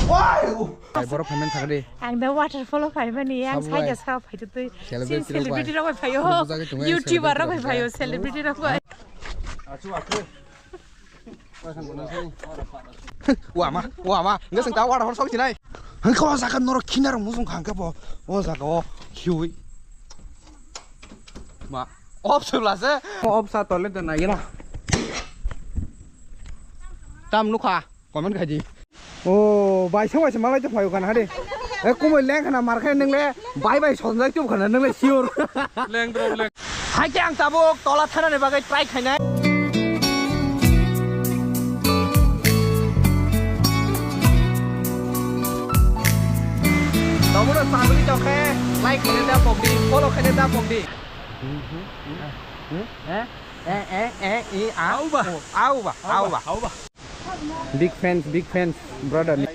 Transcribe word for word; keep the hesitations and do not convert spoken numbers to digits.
Ai, borok phaimani thangdi. Ang da waterfall o phaimani, ang Sabo saida bai. Sa phaitwi. Celebrity rok bai. Celebrity rok bai phaio. Bujago tongwi YouTuber rok bai celebrity rok phaio, bai. Celebrity rok bai. Wama, wama, nge sing ta waterfall sok sinai. Hangko saka norok khina rok musung khangke bo. O jaga o khiui. Ma, op sula se. Op sa tole de na gila. Tam nukha. Comment khai di. O, bai se bai se malai te phaio kana hade. E kumui leng khana mar khai nang le bai bai sonjak tu khana nang le sure. Leng drop leng. Hai ke ang tabuk tola thana ni bagai try khainai. Tomono sabri tokhe like khaina da pomdi, follow khaina da pomdi. Eh, eh, eh, eh, i, a. Auba. O, auba, auba. Auba. Big fans, big fans, brother.